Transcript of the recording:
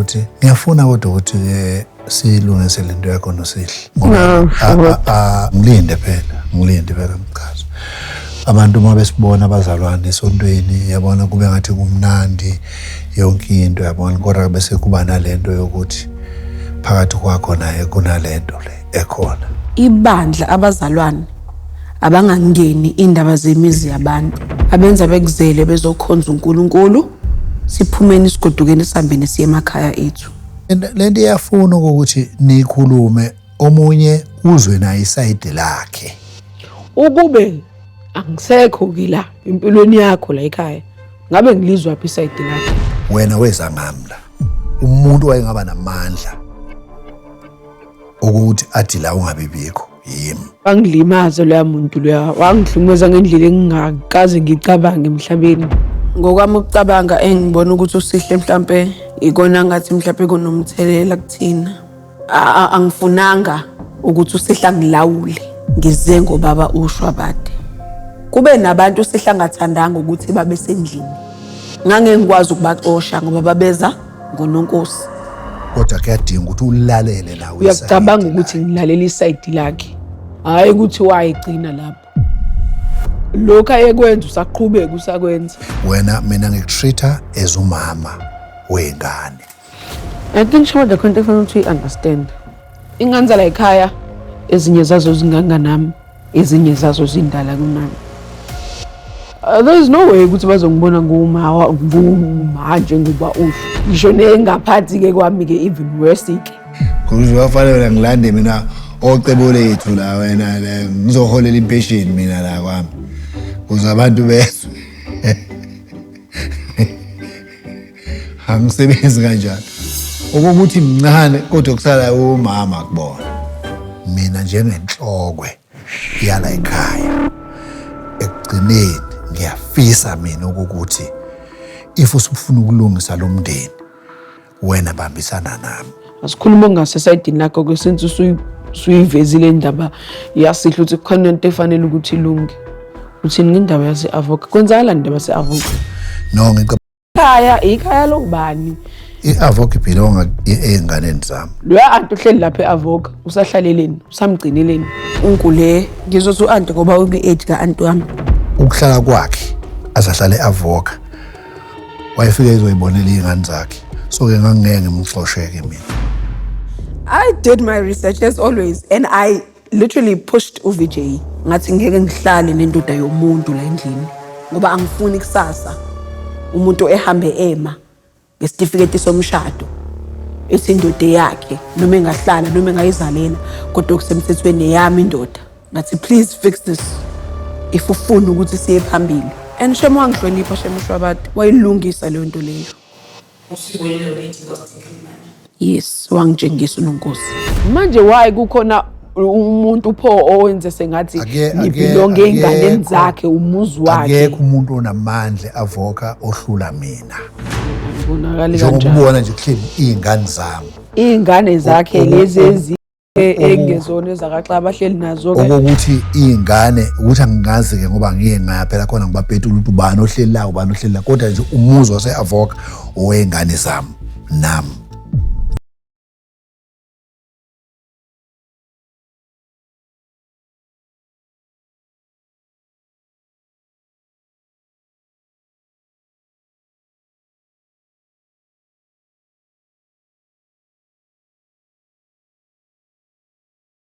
Ukuthi ngiyafuna kodwa ukuthi-ke siyilungise le nto yakho noSihle. Ngoba ngilinde phela, ngilinde phela mchazo. Abantu uma besibona abazalwane esontweni, yabona, kube ngathi kumnandi yonke into, yabona, kodwa bese kuba nalento yokuthi phakathi kwakho naye kunalento le ekhona. Ibandla, abazalwane abangangeni indaba zemizi yabantu abenza bekuzele bezokhonza uNkulunkulu. Siphumeni, sigodukeni, sihambeni siye emakhaya ethu. Lento iyafuna ukuthi nikhulume, omunye uzwe naye i-side lakhe. Ukube angisekho ke la empilweni yakho la ekhaya, ngabe ngilizwa phi i-side lakhe? Wena weza ngami la, umuntu wayengaba namandla ukuthi athi la ungabi bikho yimi. Wangilimaza loya muntu loya, wangihlukumeza ngendlela engingakaze ngicabange emhlabeni. Ngokwami ukucabanga, engibona ukuthi uSihle mhlampe ikona ngathi mhlampe kunomthelela kuthina. Angifunanga ukuthi uSihle angilawule, ngize ngobaba uShwabade. Kube nabantu uSihle angathandanga ukuthi babe sendlini. Ngangeke ngikwazi ukubaxosha ngoba babeza ngoNonkosi. Kodwa kuyadinga ukuthi ulalele nawe. Uyacabanga ukuthi ngilalela i-side lakhe, hhayi ukuthi wayigcina lapho. Lokhu ayekwenza usaqhubeka usakwenza. Wena, mina ngikutreat-a as umama wengane. I think, Shwabade, khona into efanele ukuthi uyi-understand. Ingane zala ekhaya ezinye zazo zinganganami, ezinye zazo zindala kunami. There is no way ukuthi bazongibona nguma njengoba usho. Ngisho nengaphansi-ke kwami-ke, even worse-ke. Kuzofanele ngilande mina ocebo lethu la, wena la ngizoholela impesheni mina la kwami kuze abantu bezwe angisebenzi kanjalo okokuthi mncane, kodwa kusala umama kubona mina njengenhlokwe yala ekhaya. Ekugcineni ngiyafisa mina ukuthi if usufuna ukulungisa lo mndeni, wena bambisana nami. Asikhulume ongasesayidini lakho ke, since usuyivezile indaba yaSihle ukuthi kukhona into efanele ukuthi ilunge. Uthini ngendaba yase-Avoca? Kwenzakalani indaba yase-Avoca? No, ngicabanga Ikhaya, ikhaya lokubani? I-Avoca ibelonga ey'nganeni zami. Loya anti uhleli lapha e-Avoca, usahlaleleni, usamgcineleni? Unkule ngizothi u-anti ngoba ukwi-age ka-anti wami. Ukuhlala kwakhe azahlale e-Avoca, wayefike ezoyibonela iy'ngane zakhe, so-ke ngangingeke ngimxoshe-ke mina. I did my research as always and I literally pushed uVJ, ngathi ngeke ngihlale nendoda yomuntu la endlini ngoba angifuni kusasa umuntu ehambe ema ngesitifiketi somshado ethi indoda yakhe, noma engahlala noma engayizalela, kodwa okusemthethweni eyami indoda. Ngathi, "Please fix this if ufuna ukuthi siye phambili." And shem, wangihlonipha shem uShwabade, wayilungisa leyo nto leyo. Yes, wangitshengisa uNonkosi. Manje why kukhona umuntu pho owenze sengathi nibelonge ey'nganeni zakhe, umuzi wakhe? Akekho umuntu onamandla Avoca ohlula mina. Kubonakali njengoba kanjani? Ubona nje kuhleli iy'ngane zami. Iy'ngane zakhe lezi engezona ezakaxa abahleli nazo-ke. Okokuthi iy'ngane ukuthi angingazi-ke ngoba ngiye ngaya phela khona ngibapetula ukuthi ubani ohleli la, ubani ohleli la, kodwa nje umuzi wase-Avoca owey'ngane zami nami.